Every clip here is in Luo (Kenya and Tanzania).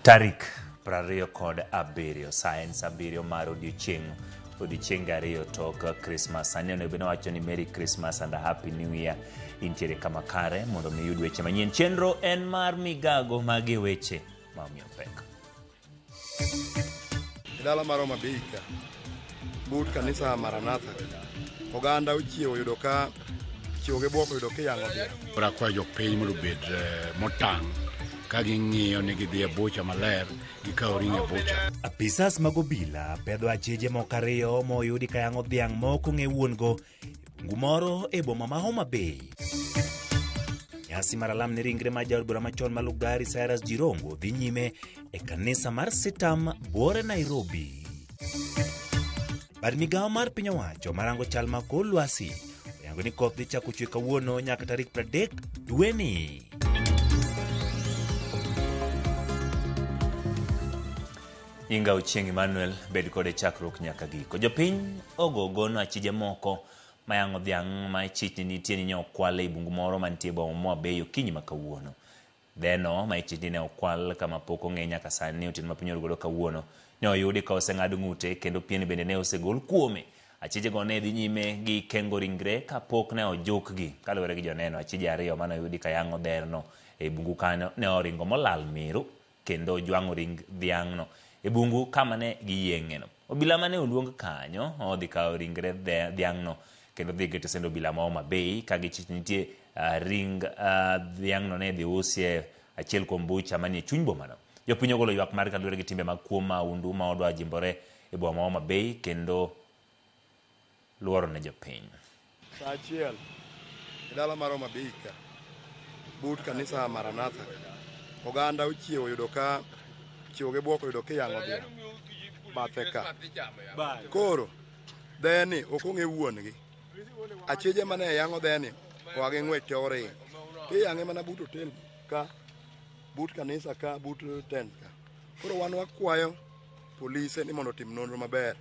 Tarik 27, sa en sa 7 mar odiochieng' odiochienge ariyo tok Christmas. Sani onego bed ni wacho ni Merry Christmas and a Happy New Year. Intiere kama kare mondo mi iyud weche manyien. Chenro en mar migago magi weche ma omiyo pek. E dala mar Homa Bay ka, but kanisa Maranatha, oganda ochiewo yudo ka chiewo gi bwok oyudo kiyang'o dhiang'. Koro akwayo jopiny mondo obed eh, motang' ka ging'iyo ni gidhi e bucha maler gikawo ring'o e bucha. Apisas mag obila pedho acheje moko ariyo moyudi ka yang'o dhiang' ma ok ong'e wuon-go e bungu moro e boma ma Homa Bay. Nyasi mar alam ne ringre mar jaod bura machon ma Lugari Cyrus Jirongo dhi nyime e kanisa mar Sitam Buore Nairobi. Bad migawo mar piny owacho marango chal mar kor lwasi oyango ni koth dhi chako chwe kawuono nyaka tarik 30 dweni. Nyinga Ochieng' Emmanuel, bed kode chakruok nyaka giko. Jopiny ogo gono achije moko mayang'o dhiang' ma ichich ni nitie ni ne okwal ei bungu moro mantie e boma ma Homa Bay okinyi ma kawuono. Dheno ma ichich ni ne okwal kama pok ong'e nyaka sani otieno ma piny oru godo kawuono ne oyudi ka oseng'ad ng'ute kendo piene bende ne osegol kuome. Achijego ne dhi nyime gi kengo ringre ka pok ne ojukgi. Kaluwore gi joneno, achije ariyo mane oyudi ka yang'o dherno ei bungu kanyo ne oringo molal miru kendo ojwang'o ring dhiang'no e bungu kama ne giyieng'eno. Obila mane oluong kanyo odhi kawo ringre dhiang'no kendo dhi keto send obila ma Homa Bay ka gichich nitie ring dhiang'no ne idhi usi e achiel kuom bucha manie chuny bomano. Jopiny ogolo ywak mar kaluwore gi timbe mag kuo mahundu ma odwa jimbore e boma ma Homa Bay kendo luoro ne jopiny. Sa achiel e dala mar Homa Bay ka, but kanisa Maranatha, oganda ochiewo oyudo ka chiewo gi bwok oyudo kiyang'o dhiang' bathe ka. Koro dheni ok ong'e wuon gi. Acheje mane yang'o dheni oa gi ng'wech te oringo. Tiyang'e mana but hotel ka, but kanisa ka, but tent ka. Koro wan wakwayo polise ni mondo otim nonro maber.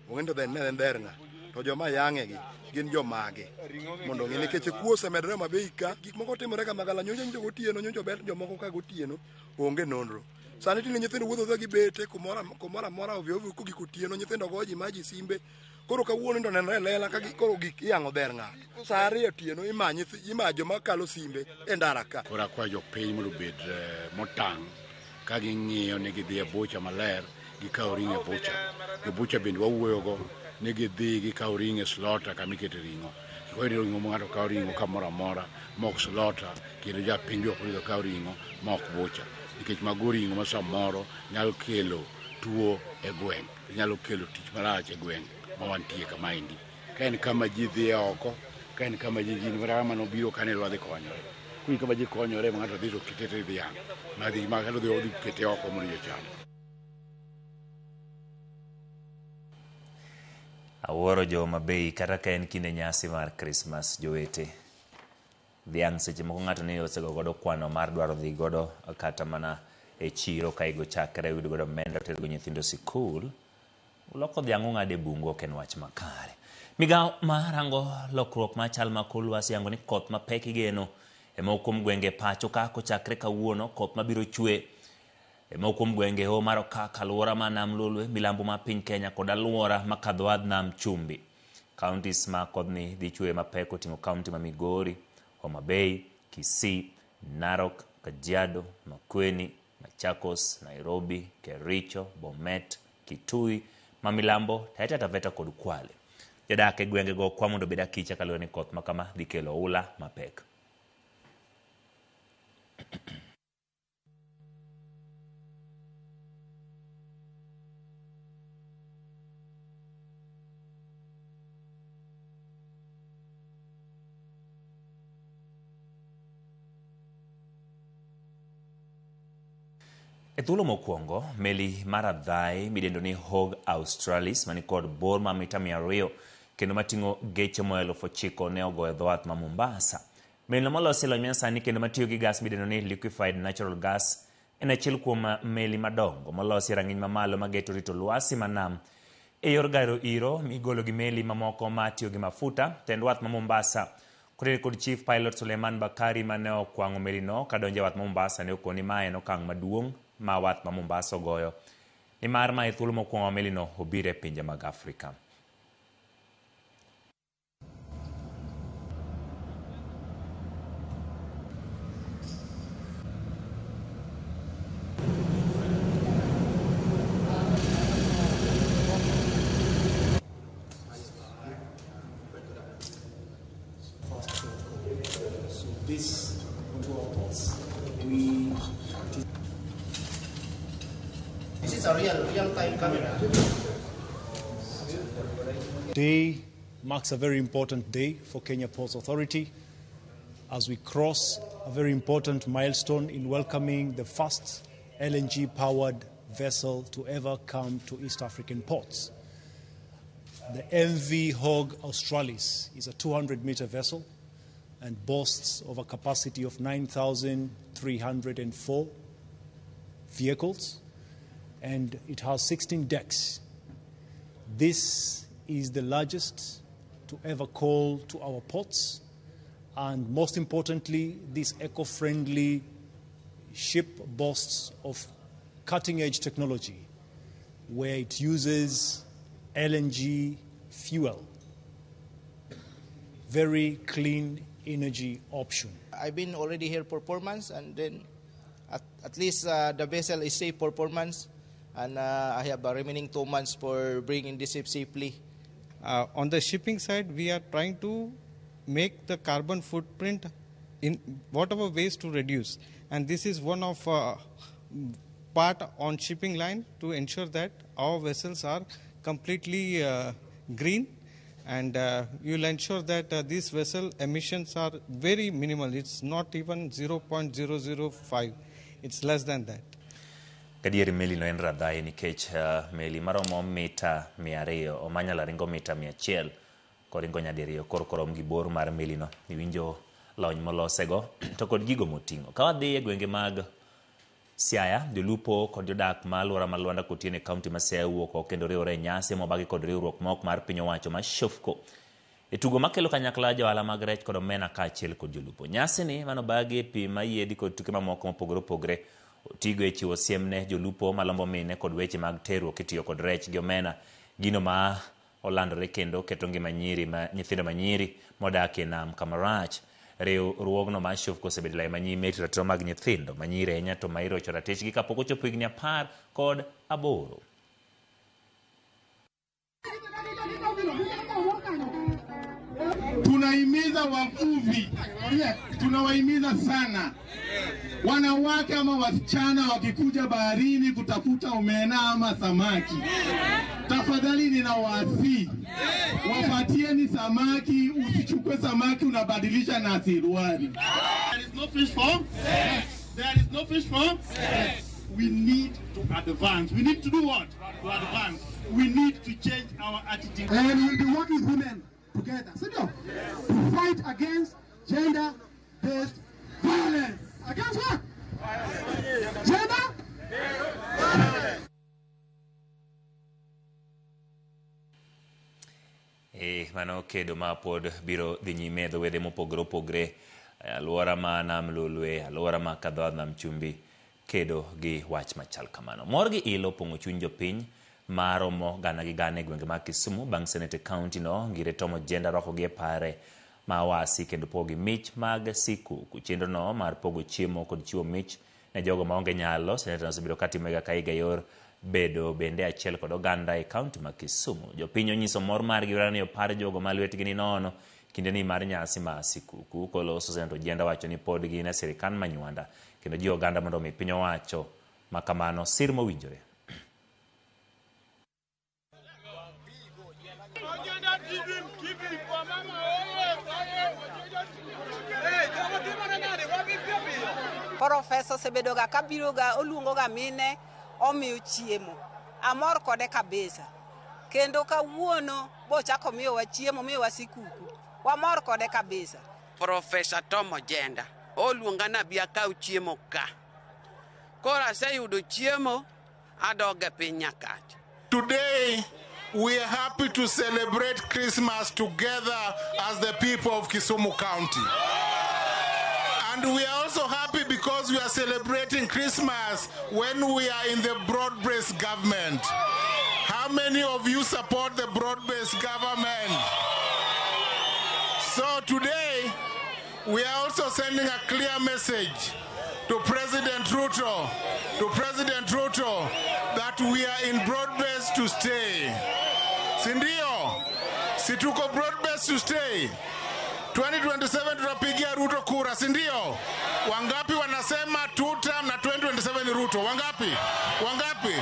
Ong'e ni to dhen ne en dher ng'a. To joma yang'e gi gin jomage. Mondo ong'e nikech kuo osemedore Homa Bay ka. Gik moko timore ka magala nyocha nyocha gotieno nyocha obet jomoko ka gotieno onge nonro. Sani tinde nyithindo wuotho gi bete kumoro kumoro amora ovyo ovyo kogik otieno nyithindo go ji ma ji simbe. Koro kawuono to nenre e lela ka koro gik iyang'o dher ng'ato. Sa ariyo otieno ima nyithi ima joma kalo simbe e ndara ka. Koro akwayo jopiny mondo obed eh, motang' ka ging'iyo ni gidhi e bucha maler gikawo ring'o e bucha. Jobucha bende wawuoyogo ni gidhi gikaw ring'o e slaughter kama ikete ring'o. Kik wayud ring'o ma ng'ato kawo ring'o kamoro amora ma ok slaughter kendo japiny be ok onego kaw ring'o ma ok bucha nikech mago ring'o ma samoro nyalo kelo tuo e gweng', nyalo kelo tich marach e gweng' ma wantie kamaendi. Ka en kama ji dhiye oko, ka en kama ji ji kata kama nobiro ka ne dwa dhi konyore. Koro kama ji konyore ma ng'ato dhi to kete dhiang' ma dhi ma kata odhi odhi kete oko mondo ji ocham. Awuoro jo Homa Bay kata ka en kinde nyasi mar Christmas jowete. Dhiang' seche moko ng'ato ni osego godo kwano mar dwaro dhi godo kata mana e chiro ka higa ochakre oyud godo omenda otergo nyithindo sikul. Uloko dhiang' ung'ado e bungu ok en wach makare. Migawo marango lokruok mar chal mar kor lwasi yango ni koth mapek igeno e moko kuom gwenge pacho ka kochakre kawuono koth mabiro chwe e moko kuom gwenge hoho mar Okak, alwora mar Nam Lolwe, milambo mar piny Kenya kod alwora makadho wadh Nam Chumbi. Counties ma kodhni dhi chwe mapek oting'o county ma Migori, Homa Bay, Kisii, Narok, Kajiado, Makueni, Machakos, Nairobi, Kericho, Bomet, Kitui, ma milambo, Taita Taveta kod Kwale. Jodak e gwengego kwa mondo obed akicha kaluwore ni koth ma kama dhi kelo oula mapek. E thuolo mokwongo, meli mar adhai midendo ni Hog Australis mani kod bor ma mita 200 kendo mating'o geche moa 9,000 ne ogoyo dho wath ma Mombasa. Melino molosi e lony manyasani kendo matiyo gi gas midendo ni liquefied natural gas en achiel kuom meli madongo molosi e rang'iny mamalo mageto rito lwasi ma nam e yor gairo iro migolo gi meli mamoko ma tiyo gi mafuta. Tend wath ma Mombasa kotenore kod Chief Pilot Suleiman Bakari mane okwang'o melino kadonjo e wath ma Mombasa ne okoni ma en okang' maduong' ma wath ma Mombasa ogoyo nimar ma e thuolo mokwongo ma melino obiro e pinje mag Afrika. This is a real-time camera. Today marks a very important day for Kenya Ports Authority as we cross a very important milestone in welcoming the first LNG-powered vessel to ever come to East African ports. The MV Höegh Australis is a 200-meter vessel and boasts of a capacity of 9,304 vehicles, and it has 16 decks. This is the largest to ever call to our ports, and most importantly, this eco-friendly ship boasts of cutting-edge technology where it uses LNG fuel. Very clean energy option. I've been already here for 4 months, and then at least the vessel is safe for 4 months, and I have a remaining 2 months for bringing this ship safely. On the shipping side, we are trying to make the carbon footprint in whatever ways to reduce, and this is one of part on shipping line to ensure that our vessels are completely green, and you'll ensure that this vessel emissions are very minimal. It's not even 0.005. It's less than that. Gadier meli no en radhaye nikech meli maromo mita 200 omanyala ringo mita 100 koringo nyadiriyo koro korom gi bor mar meli no. Iwinjo lony molosego to kod gigo moting'o. Ka wadhi e gwenge mag Siaya, jolupo kod jodak ma alwora ma Luanda Kotieno e kaunti ma Siaya wuok oko kendo riwore e nyasi mobagi kod riwruok mok mar piny owacho ma Shofco e tugo makelo kanyakla johala mag rech kod omena kaachiel kod jolupo. Nyasi ni manobagi e pi ma yiedhi kod tuke mamoko mopogore opogore otigo e chiwo siem ne jolupo malombo mine kod weche mag terruok kitiyo kod rech gi omena, gino ma olandore kendo keto ngima nyiri ma nyithindo manyiri modak e nam kamarach. Riwruogno mar Shofco osebedo lai manyime e ratiro mag nyithindo manyiri ahinya to ma irocho ratichgi kapok ochopo higni 18. Tunahimiza wavuvi, tunawahimiza sana wanawake ama wasichana wakikuja baharini kutafuta omena ama samaki, tafadhali ninawasihi wapatieni samaki. Usichukue samaki unabadilisha na suruali. There is no fish for sex. There is no fish for sex. We need to advance. We need to do what? To advance. We need to change our attitude. And we'll be working with women together, so no, to fight against gender-based violence. Against what? Gender? Mano kedo ma pod biro dhi nyime e dho wedhe mopogore opogore, alwora ma Nam Lolwe, alwora ma Kadhoa Nam Chumbi, kedo gi wach machal kamano. Mor gi ilo opong'o chuny jopiny maromo gana gi gana e gwenge mag Kisumu bang' Senate County no Ngire Tom Ojienda rwakogi e pare ma wasi kendo pogo gi mich mag sikuku. Chenro no mar pogo chiemo kod chiwo mich ne jogo maonge nyalo, seneta osebedo katimo higa ka higa yor bedo bende achiel kod oganda e kaunti ma Kisumu. Jopiny onyiso mor margi ni opar jogo ma lwetgi ni nono kinde ni mar nyasi ma sikuku. Koloso Seneta Ojienda wacho ni pod gin e sirikal manywanda kendo jiwo oganda mondo omi piny owacho ma kamano sir mowinjore. Profesa osebedoga kabiroga oluongoga mine omiyo chiemo. Amor kode kabisa. Kendo kawuono bochako miyowa chiemo, miyowa sikuku. Wamor kode kabisa. Profesa Tom Ojienda oluonga nabi akaw chiemo ka. Koro aseyudo chiemo, adog e piny Nyakach. Today we are happy to celebrate Christmas together as the people of Kisumu County. And we are also happy because Because we are celebrating Christmas when we are in the broad-based government. How many of you support the broad-based government? So today, we are also sending a clear message to President Ruto, to President Ruto, that we are in broad-based to stay. Sindio, si tuko broad-based to stay. 2027 tutapigia Ruto kura, si ndio? Wangapi wanasema two term na 2027 ni Ruto? Wangapi? Wangapi?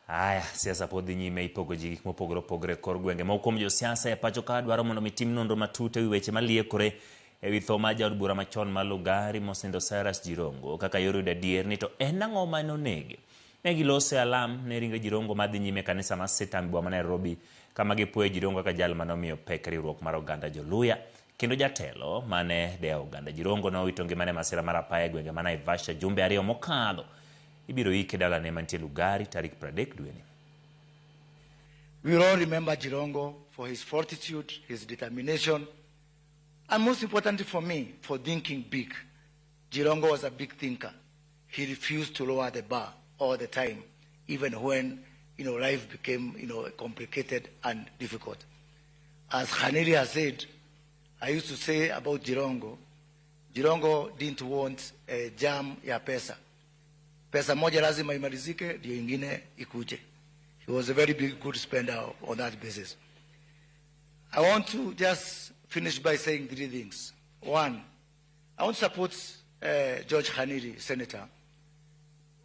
Aya, siasa pod dhi nyime ipogo ji gik mopogore opogore e kor gwenge. Moko kuom josiasa e pacho ka dwaro mondo mi tim nonro matut ewi weche maliekore ewi tho mar jaod bura machon ma Lugari mosenindo Cyrus Jirongo kaka yor yudo adier ni to en ang'o mane onege. Ne giloso e alam ne ringre Jirongo madhi nyime e kanisa mar Sitam e boma ma Nairobi kama gipuoye Jirongo kaka jal mane omiyo pek riwruok mar oganda Joluya kendo jatelo mane dewo oganda. Jirongo nowito ngimane e masira mar apaya e gwenge ma Naivasha jumbe ariyo mokadho. Ibiro ike dalane mantie Lugari tarik 30 dweni. We all remember Jirongo for his fortitude, his determination, and most importantly for me, for thinking big. Jirongo was a big thinker. He refused to lower the bar all the time, even when life became complicated and difficult. As Khaniri has said, I used to say about Jirongo, Jirongo didn't want a jam ya pesa. Pesa moja lazima imalizike, ndio ingine ikuje. He was a very big, good spender on that basis. I want to just finish by saying three things. One, I want to support George Khaniri, Senator.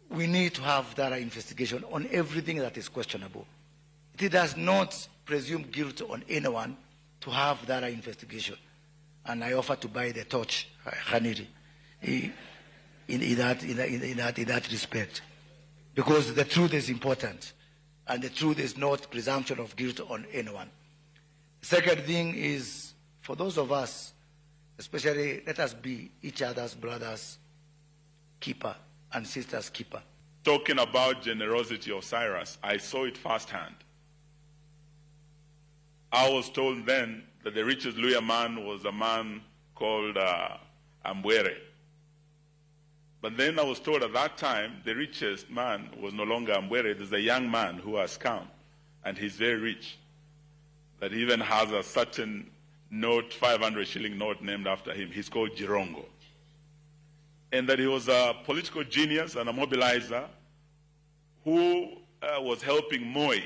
We need to have thorough investigation on everything that is questionable. It does not presume guilt on anyone to have thorough investigation. And I offer to buy the torch, Khaniri, in that respect. Because the truth is important. And the truth is not presumption of guilt on anyone. Second thing is, for those of us, especially, let us be each other's brothers, keeper, and sisters keeper. Talking about generosity of Cyrus, I saw it firsthand. I was told then that the richest Luhya man was a man called Ambwere. But then I was told at that time the richest man was no longer Ambwere. There's a young man who has come, and he's very rich. That he even has a certain note, 500 shilling note named after him. He's called Jirongo. And that he was a political genius and a mobilizer who was helping Moi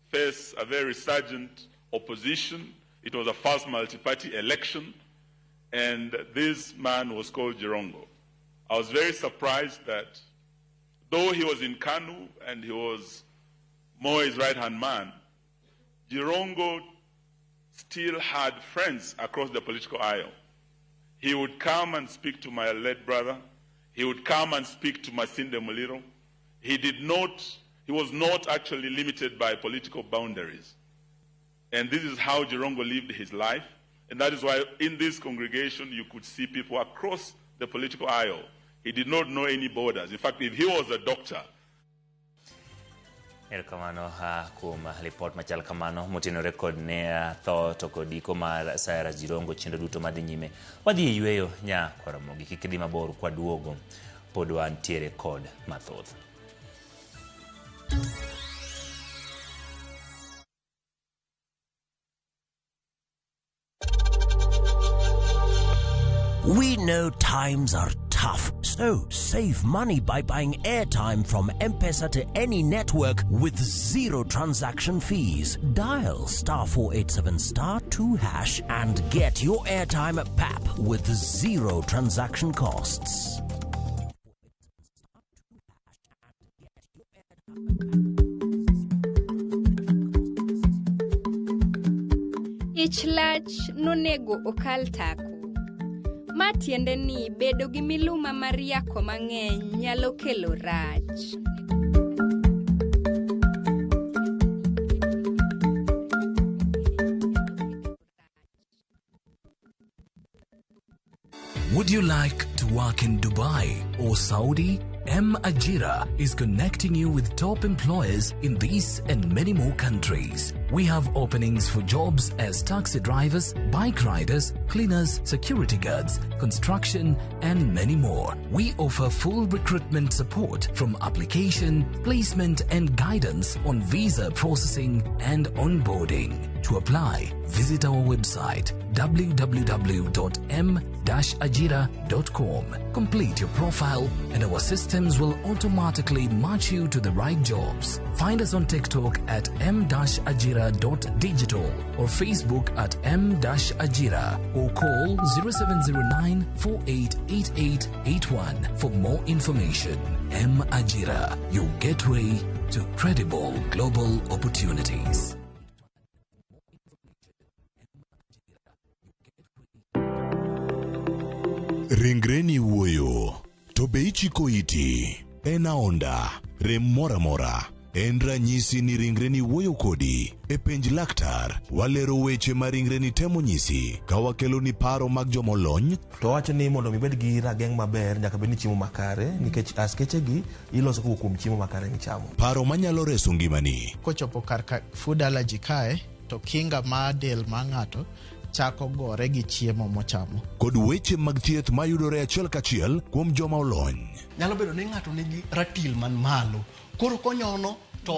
face a very resurgent opposition. It was a first multi-party election, and this man was called Jirongo. I was very surprised that though he was in KANU and he was Moi's right-hand man, Jirongo still had friends across the political aisle. He would come and speak to my late brother. He would come and speak to Masinde Muliro. He was not actually limited by political boundaries. And this is how Jirongo lived his life. And that is why in this congregation you could see people across the political aisle. He did not know any borders. In fact, if he was a doctor. Erokamano kuom lipot machal kamano motenore kod ne tho to kod iko mar Cyrus Jirongo chenro duto madhi nyime. Wadhi e yweyo nya Ramogi kik idhi mabor kwaduogo pod wantiere kod mathoth. We know times are tough, so save money by buying airtime from M-Pesa to any network with zero transaction fees. Dial *487*2# and get your airtime at PAP with zero transaction costs. Ich lach nonego okal tako. Ma tiende ni bedo gi miluma mar yako mang'eny nyalo kelo rach. Would you like to work in Dubai or Saudi? M Ajira is connecting you with top employers in these and many more countries. We have openings for jobs as taxi drivers, bike riders, cleaners, security guards, construction, and many more. We offer full recruitment support from application, placement, and guidance on visa processing and onboarding. To apply, visit our website www.m-ajira.com. Complete your profile and our systems will automatically match you to the right jobs. Find us on TikTok at m-ajira.digital or Facebook at m-ajira or call 0709 488881 for more information. M Ajira, your gateway to credible global opportunities. Ringreni wuoyo, to be ichiko iti? En aonda, rem moro amora, en ranyisi ni ringreni wuoyo kodi. E penj laktar, walero weche ma ringreni temo nyisi ka wakeloni paro mag jomolony. To wacho ni mondo mi ibed gi rageng' maber nyaka bed ni chiemo makare nikech askeche gi iloso kowuok kuom chiemo makare michamo. Paro manyalo reso ngimani. Kochopo kar ka food allergy kae to kinga mar del mar ng'ato chako gore gi chiemo mochamo. Kod weche mag thieth mayudore achiel kachiel kuom joma olony. Nyalo bedo ni ng'ato nigi ratil man malo. Koro konyono to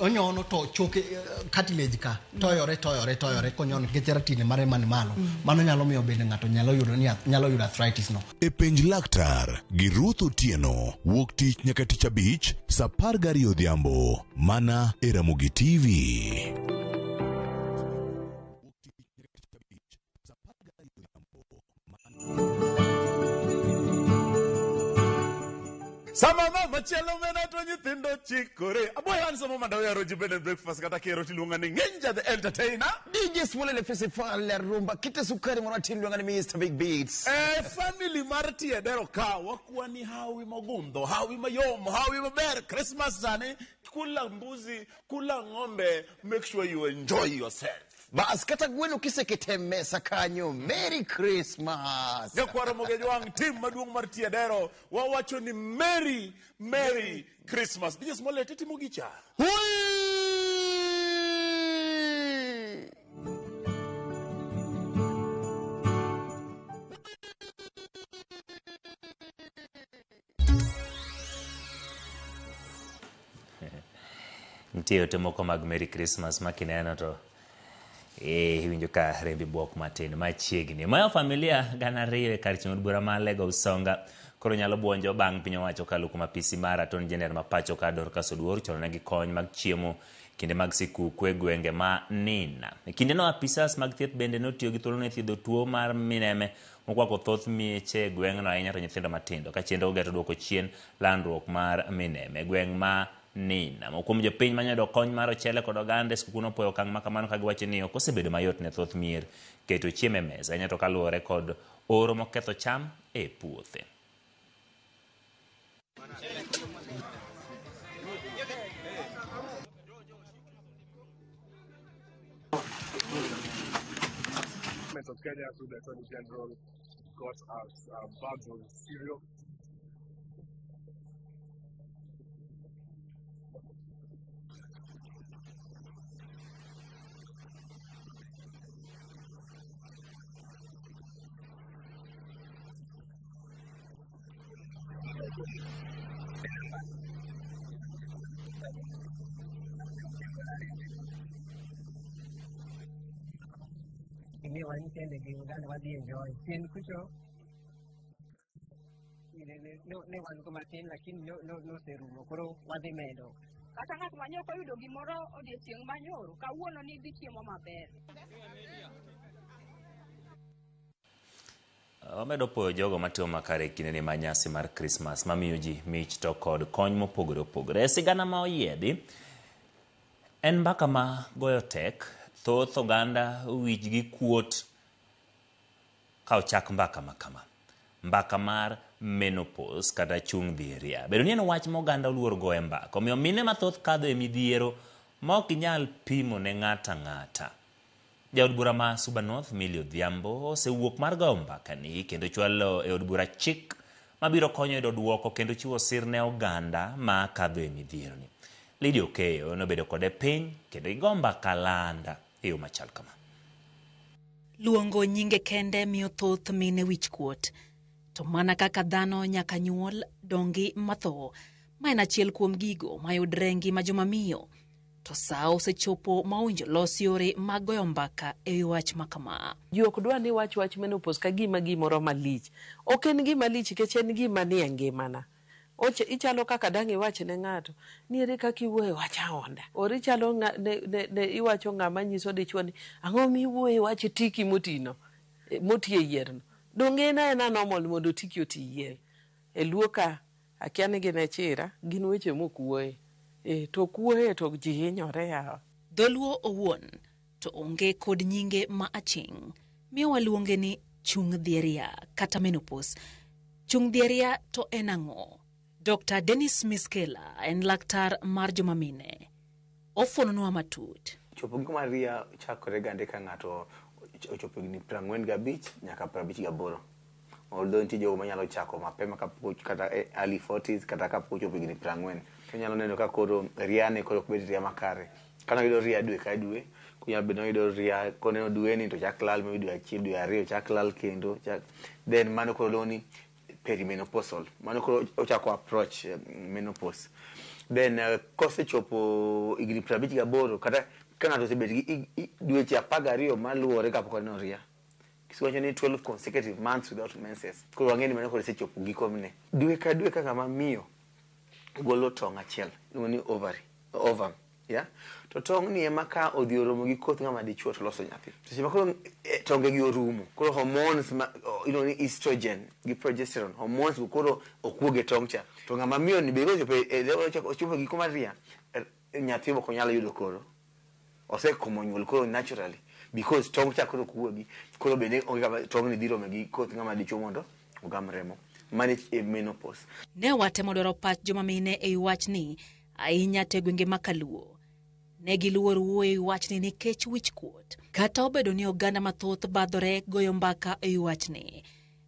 onyono to choke cartilage ka toyore toyore toyore konyono nikech ratil mare man malo. Mano nyalo miyo bende ng'ato nyalo yudo ni nyalo yudo arthritis no. E penj laktar gi Ruth Otieno wuok tich nyaka tich abich saa 12 odhiambo mana e Ramogi TV. Sama mama chielo omena to nyithindo chikore. Aboyo an sama manda oyaro ji bed and breakfast kata kero tiluonga ni Nginja the entertainer. DJ Swole Festival la rumba kite sukari mwana tiluonga ni Mr Big Beats. Family mar Tiedero ka wakwani hawi mogundho, hawi mayom, hawi maber. Christmas sani kula mbuzi, kula ng'ombe, make sure you enjoy yourself. Bas kata gweno kisekete mesa kanyo. Merry Christmas. Nyakwaro Mogejwang' tim maduong' mar Tiedero wawacho ni Merry Merry Christmas. DJ Smollett itimo gicha. Nitie ote moko mag Merry Christmas ma kineno to iwinjo ka rembi buok matin machiegni. Mayo familia 2,000 e kar chieng' od bura ma Alego Usonga koro nyalo buonjo bang' piny owacho kokalo kuom apisi mar Attorney General ma pacho ka Dorcas Oduor chulo negi kony mag chiemo kinde mag sikuku e gwenge ma Nina. E kindeno apisas mag thieth bende notiyo gi thuolono e thiedho tuo mar mineme mokwako thoth mieche e gweng'no ahinya to nyithindo matindo ka chenro ogeto duoko chien landruok mar mineme e gweng' ma Nina. Moko kuom jopiny manyalo yudo kony mar ochele kod oganda e skuku nopuoyo okang' ma kamano ka giwacho ni ok osebedo mayot ne thoth mier keto chiemo e mesa ahinya to kaluwore kod oro moketho cham e puothe. Government of Kenya through the Attorney General got us bags of cereal. Imiyowa nyithindo gi oganda wadhi enjoy. Chien kucho ne wan go matin lakini noserumo koro wadhi medo. Kata ng'at ma nyoro oyudo gimoro odiechieng' manyoro, kawuono ni dhi chiemo maber. Wamedo puoyo jogo matimo makare e kindeni ma nyasi mar Christmas mamiyo ji mich to kod kony mopogore opogore. E sigana ma oyiedhi, en mbaka ma goyo tek, thoth oganda wijgi kuot ka ochak mbaka ma kama. Mbaka mar menopause kata chung' dhi e ria. Bedo ni en wach ma oganda oluor goye mbaka, omiyo mine mathoth kadho e midhiero ma ok ginyal pimo ne ng'ato ang'ata. Jaod bura ma Suba North, Millie Odhiambo, osewuok mar goyo mbaka ni kendo chwalo e od bura chik mabiro konyo yudo duoko kendo chiwo sir ne oganda ma kadho e midhiero ni. Lydia Okeyo nobedo kode piny kendo gigo mbaka landa e yo machal kama. Luongo nyinge kende miyo thoth mine wichkuot. To mana kaka dhano nyaka nyuol, dongi matho, ma en achiel kuom gigo mayudre e ngima joma miyo. To sa osechopo ma owinjo los yore mag goyo mbaka e wi wach ma kama. Ji ok dwa ni wach wach menopause ka gima gimoro malich. Ok en gima lich nikech en gima nie ngimana. Och, ichalo kaka dang' iwach ne ng'ato ni ere kaka iwuoyo e wach aonda. Or ichalo ng'a, ne, ne, ne iwacho ng'ama nyiso dichuo ni ang'o miwuoyo e wach tiki motino, moti e yierno. Donge en aena normal mondo tiki oti yier. E luo ka, akia ni gin e chira, gin weche mok wuoye. E, to ok wuoye to ji hinyore yawa. Dholuo owuon to onge kod nyinge ma aching', miyo waluonge ni chung' dhieria kata menopause. Chung' dhieria to en ang'o? Dr. Dennis Miskela en laktar mar joma mine. Ofuononwa matut. Chopo giko mar ria chakore gande ka ng'ato ochopo higni 45 nyaka 58. Although nitie jogo manyalo chako mapema kapok kata e early 40s kata kapok ochopo higni 40. To inyalo neno ka koro ria ne koro ok bed ria makare. Kane oyudo ria dwe ka dwe, konyalo bedo ni oyudo ria koneno dwe ni to chak lal maybe dwe achiel, dwe ariyo chak lal kendo chak, then mano koro luongo ni perimenopausal. Mano koro ochako approach menopause. Then kosechopo higni 58 kata ka ng'ato osebet gi dweche 12 maluwore kapok oneno ria. Kiwacho ni 12 consecutive months without menses. Koro wang'e ni mano koro osechopo gikone. Dwe ka dwe ka ng'ama miyo golo tong' achiel, iluongo ni ovary, ovum, yeah? To tong' ni ema ka odhi oromo gi koth ng'ama dichuo to loso nyathi. Seche ma koro tonge gi orumo, koro hormones ma iluongo ni estrogen gi progesterone, hormones go koro ok wuog e tong' cha. To ng'ama miyo ni be kochopo e level ochopo e giko mar ria, nyathi ok onyal yudo koro. Osekomo nyuol koro naturally because tong' cha koro ok wuogi. Koro bende onge kama tong' ni dhi rome gi koth ng'ama dichuo mondo ogam remo. Mano e menopause. Ne watemo dwaro pach joma mine e wi wachni, ahinya to e gwenge ma Kaluo. Ne giluor wuoyo e wi wachni nikech wichkuot. Kata obedo ni oganda mathoth badhore goyo mbaka e wi wachni.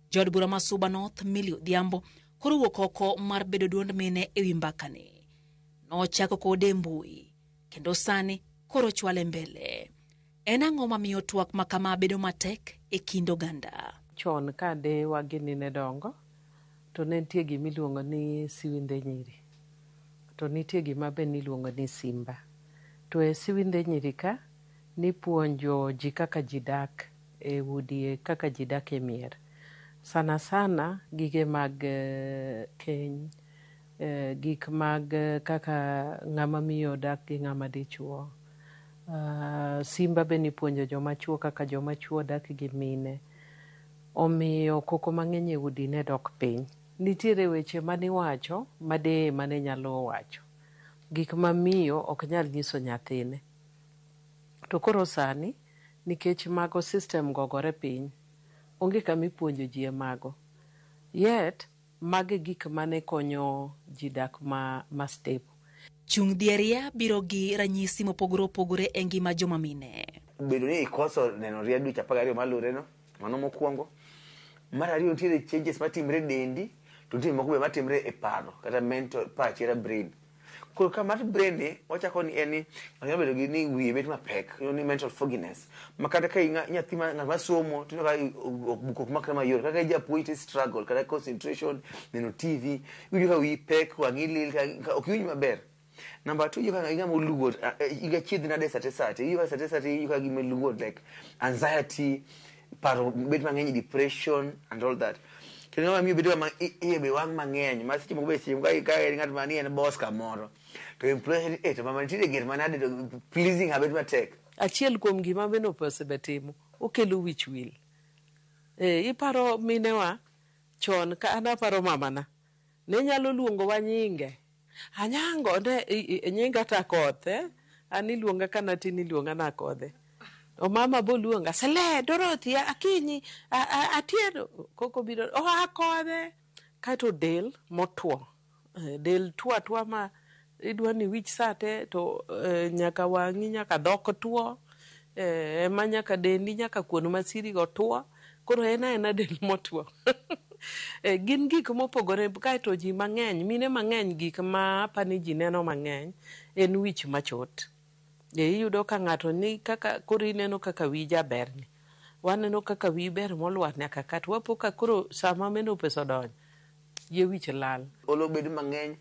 Jaod bura ma Suba North, Millie Odhiambo, koro wuok oko mar bedo duond mine e wi mbakani. Nochako kode e mbui, kendo sani koro chwale mbele. En ang'o mamiyo twak ma kama bedo matek e kind oganda? Chon ka deyewa gini ne dongo, to ne nitie gima iluongo ni siwindhe nyiri. To nitie gima be niluongo ni simba. To e siwindhe nyiri ka, nipuonjo ji kaka ji dak e udi, kaka ji dak e mier. Sana sana gige mag keny, gik mag kaka ng'ama miyo dak gi ng'ama dichuo. Simba be nipuonjo joma chuo kaka joma chuo dak gi mine. Omiyo koko mang'eny e udi ne dok piny. Nitiere weche maniwacho ma deye mane nyalo wacho. Gik ma miyo ok nyal nyiso nyathine. To koro sani, nikech mago system go gore piny, onge kama ipuonjo ji e mago. Yet, mago e gik mane konyo ji dak ma, ma stable. Chung' dhieria biro gi ranyisi mopogore opogore e ngima joma mine. Bedo ni ikoso neno ria dweche 12 maluwore no, mano mokwongo. Mar ariyo nitiere changes matimre e dendi, to nitie moko be matimre e paro kata mental pachi kata brain. Koro ka mar brain ni, wachako ni en ni ng'ato nyalo bedo gi ni wiye bet mapek, iluongo ni mental fogginess. Ma kata ka nyathi ma ng'at masomo to ineno ka buk ok makre mayot. Kata ka ijapuonj to struggle kata concentration, neno TV, iwinjo ka wiyi pek, wang'i lil, ok iwinj maber. Number 2, iwinjo ka ng'ama oluor, in achiedh nade sate sate, iwinjo ka sate sate iwinjo ka gima iluor like anxiety, paro bet mang'eny, depression and all that. Kendo ng'ama miyo bedo kama iye be wang' mang'eny, ma seche moko be seche moko ka en ng'at ma ni en boss kamoro, to employer ni, to mama nitiere gir manade to pleasing her bet matek. Achiel kuom gima menopause be timo, okelo wich wil. Iparo minewa chon ka an aparo mamana, ne nyalo luongowa nyinge. Anyango ne nyinga ta koth, An iluonga ka natin iluonga na kodhe. O mama bo luonga, Sele, Dorothy, Akinyi, Atieno, koko biro, o akodhe. Kaeto del motwo. Del two atwa ma idwa ni wich sate to nyaka wang'i, nyaka dhok two, ema nyaka dendi, nyaka kuon masiri go two. Koro en aena del motwo. Gin gik mopogore kaeto ji mang'eny, mine mang'eny gik ma apani ji neno mang'eny en wich machot. Iyudo ka ng'ato ni kaka koro ineno kaka wiyi jaberni. Waneno kaka wiyi ber molwar nyaka ka to wapo ka koro sama menopause odonjo, yie wich lal. Olo bedo mang'eny,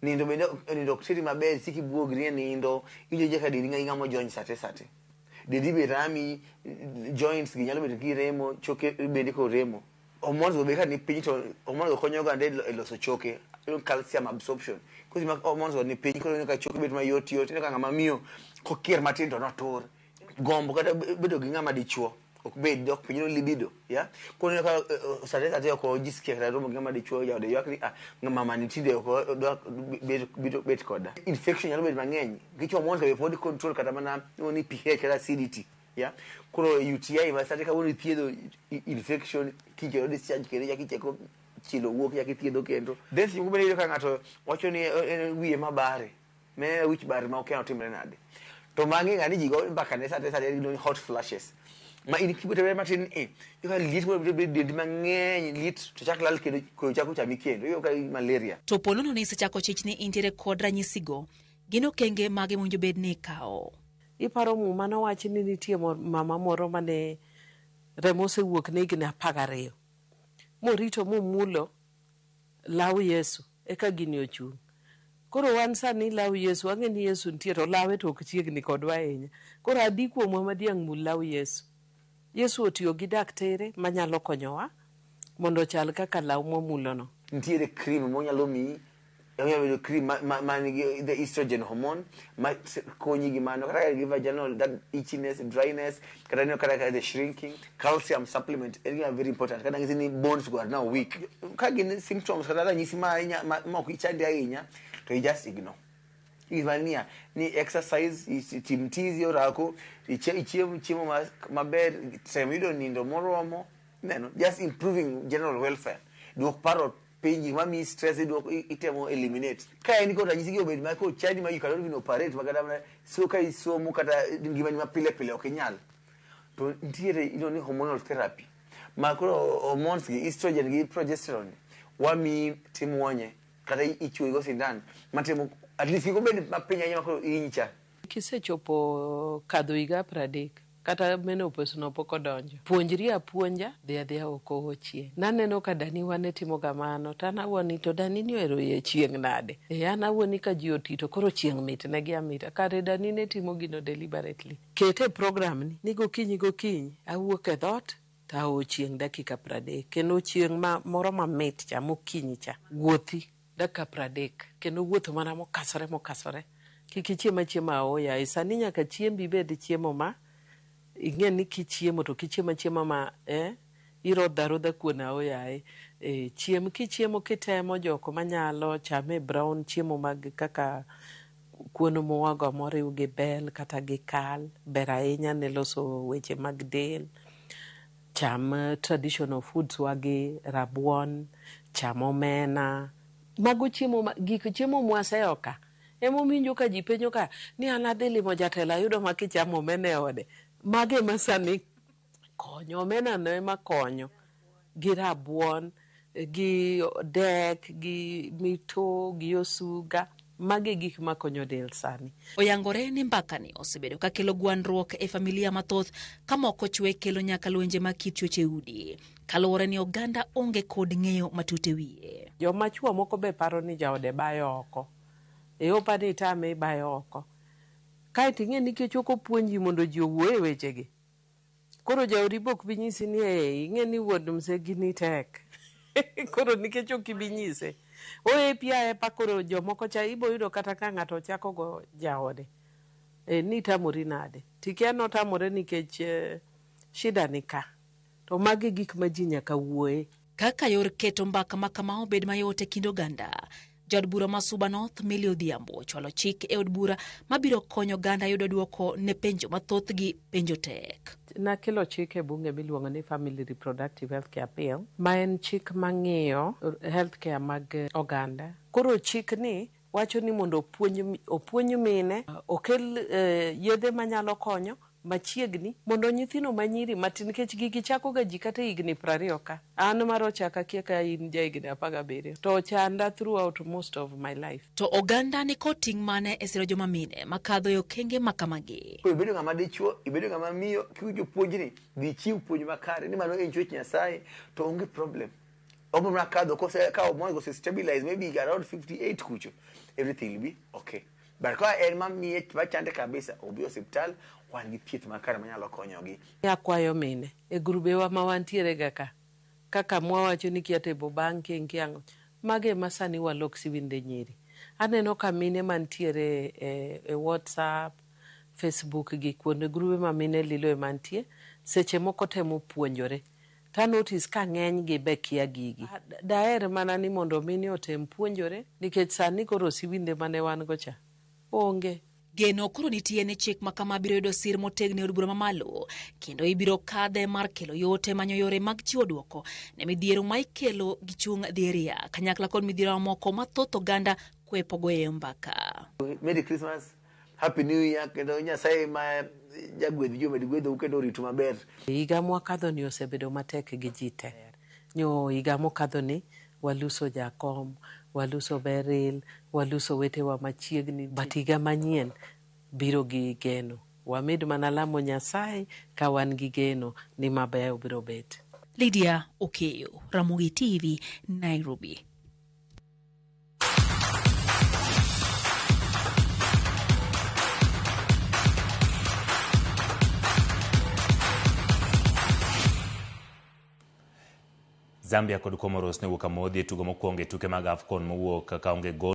nindo bende nindo ok teri maber, isiko ibuogri e nindo, iwinjo ka dendi ng'ama ojony sate sate. Dendi be rami, joints gi nyalo bedo kiremo, choke bende koremo. Hormones go be ka ni piny to hormones go konyo oganda e loso choke, calcium absorption. Koro ma hormones go ni piny koro ineno ka choke bet mayot yot, ineno ka ng'ama miyo kokier matin to notur. Gombo kata bedo gi ng'ama dichuo ok bed dok piny libido, ya. Koro ineno ka sate sate ok ojisikia kata romo gi ng'ama dichuo, jaode ywak ni ah mama ni tinde ok odwa bet koda. Infection nyalo bedo mang'eny, nikech hormones go be pod control kata mana ni pH kata acidity. Ya koro UTI ma sate kawuono ithiedho infection, kiny kendo discharge kendo ichako ichako chilo wuok ichako ithiedho kendo. Then seche moko bende iyudo ka ng'ato wacho ni en wiye mabare, me wich bar ma okia otimre nade. To mang'e ng'ani ji go mbaka ne sate sate ni hot flashes. Ma in kibet matin e, iyudo ka liet moro biro bedo dendi mang'eny, liet to chak lal kendo koyo chako chami kendo, iyudo ka malaria. To po nono ni isechako chich ni intiere kod ranyisigo, gin okenge mage mowinjo bed ni ikawo? Iparo Muma nowachi ni nitie mama moro mane remo osewuok ne higni 12. Morito momulo law Yesu, eka gini ochung'. Koro wan sani law Yesu, wang'e ni Yesu nitie to lawe to ok chiegni kodwa ahinya. Koro adi kuomwa ma diang' mul law Yesu. Yesu otiyo gi daktere manyalo konyowa mondo ochal kaka law momulono. Nitiere cream monyalo miyi, onyalo bedo cream ma nigi the estrogen hormone ma konyi gi mano, kata gi vaginal that itchiness, dryness, kata neno kata the shrinking. Calcium supplement en gima very important, kata ng'isi ni bones go are now weak. Ka gin symptoms kata ranyisi ma ma ok ichandi ahinya, to you just ignore. Gima niya, ni exercise, tim tizi orako, ichiem chiemo maber, tem yudo nindo moromo, neno, just improving general welfare. Duok paro piny, gik mamiyi stress iduok itemo eliminate. Ka en kod ranyisi gi obed ma kochandi ma you cannot even operate, ma kata mana so ka isomo kata ngimani ma pile pile ok inyal. To nitiere iluongo ni hormonal therapy. Ma koro hormones gi estrogen gi progesterone wamiyi timuonye kata ichuoyi go sindan matemo at least kik obed mapiny ahinya ma koro hinyi cha. Kisechopo kadho higa 30 kata menopause no pok odonjo, puonjri apuonja, dhi adhiya oko go chieng'. Naneno ka daniwa ne timo kamano, to an awuon ni to dani ni ohero ye chieng' nade? E an awuon ni ka ji oti to koro chieng' mit negi amita. Kare dani ne timo gino deliberately. Kete e program ni, ni gokinyi gokinyi awuok e dhoot to ao chieng' dakika 30. Kendo chieng' ma moro mamit cha mokinyi cha, wuothi dakika 30. Kendo wuotho mana mokasore mokasore. Kik ichiem achiema aoyaye. Sani nyaka chiembi bed chiemo ma ing'e ni kichiemo to kichiemo achiema ma irodho arodha kuon aoyaye. Chiem kichiemo kitemo jok manyalo chame brown chiemo mag kaka kuon muogo moriw gi bel kata gi kal, ber ahinya ne loso weche mag del. Cham traditional foods wagi rabuon, cham omena. Mago chiemo ma, gik chiemo mwaseyo ka. Emomiyo ka ji penjo ka ni an adhi limo jatelo ayudo ma kichamo omena e ode. Mago ema sani konyo, omena no ema konyo. Gi rabuon, gi dek, gi mito, gi osuga. Mago e gik makonyo del sani. Oyangore ni mbakani osebedo ka kelo gwandruok e familia mathoth ka moko chwe kelo nyaka lwenje mag kit chuech e udi. Kaluwore ni oganda onge kod ng'eyo matut e wiye. Joma chuo moko be paro ni jaode bayo oko. E opa ni itame ibayo oko. Kaeto ing'e nikech ok opuonji mondo ji owuo e wechegi. Koro jaodi be ok bi nyisi ni ing'e ni wuon mzee gini tek. Koro nikech ok ibi nyise. Oepi aepa koro jomoko cha ibo yudo kata ka ng'ato ochako go jaode. Ni itamori nade? Tikia notamore nikech shida ni ka. To magi gik ma ji nyaka wuoye. Kaka yor keto mbaka ma kama obed mayot e kind oganda, Jaod bura ma Suba North Millie Odhiambo ochwalo chik e od bura mabiro konyo oganda yudo duoko ne penjo mathoth gi penjo tek. Nakelo chik e bunge miluongo ni Family Reproductive Healthcare Bill, ma en chik mang'iyo healthcare mag oganda. Koro chik ni wacho ni mondo opuonj mine, okel yedhe manyalo konyo machiegni mondo nyithindo manyiri matin nikech gigi chako ga ji kata higni 20 ka. An mar ochaka akia ka in ja higni 17 to ochanda throughout most of my life. To oganda ni kod ting' mane e siro joma mine makadho e okenge ma kamagi? Koro ibedo ng'ama dichuo, ibedo ng'ama miyo, kiwinjo puonjni, dhi ichiw puonj makare ni mano en chwech Nyasaye to onge problem. Obiro mana kadho kose ka hormones ose stabilize maybe around 58 kucho, everything will be okay. But ka en mamiye machande kabisa, obi osiptal, wan gi thieth makare manyalo konyogi. Akwayo mine e grubewa ma wantiere ga ka, kaka mwawacho ni kia table banking, kia ang'o, mago ema sani walok siwinde nyiri. Aneno ka mine mantiere e WhatsApp, Facebook gi kuonde grube ma mine lilo ema nitie, seche moko temo puonjore. To a notice ka ng'eny gi be kia gigi. Daher mana ni mondo mine otem puonjore nikech sani koro siwinde mane wan go cha onge. Geno koro nitie ni chik ma kama biro yudo sir motegno e od bura mamalo kendo ibiro kadhe mar kelo yot e manyo yore mag chiwo duoko ne midhiero ma ikelo gi chung' dhieria kanyakla kod midhiero mamoko ma thoth oganda kwepo goyo mbaka. Merry Christmas, Happy New Year kendo Nyasaye ma jagwedh ji omed gwedhou kendo oritu maber. Higa mwakadhoni osebedo matek gi ji te. Nyo higa mokadhoni waluso jakom, waluso Beryl, waluso wetewa machiegni, but higa manyien biro gi geno. Wamed mana lamo Nyasaye ka wan gi geno ni mabeyo biro bet. Lydia Okeyo, Ramogi TV, Nairobi. Zambia kod Comoros ne wuok amodhi e tugo mokwongo e tuke mag AFCON mowuok kaonge gol.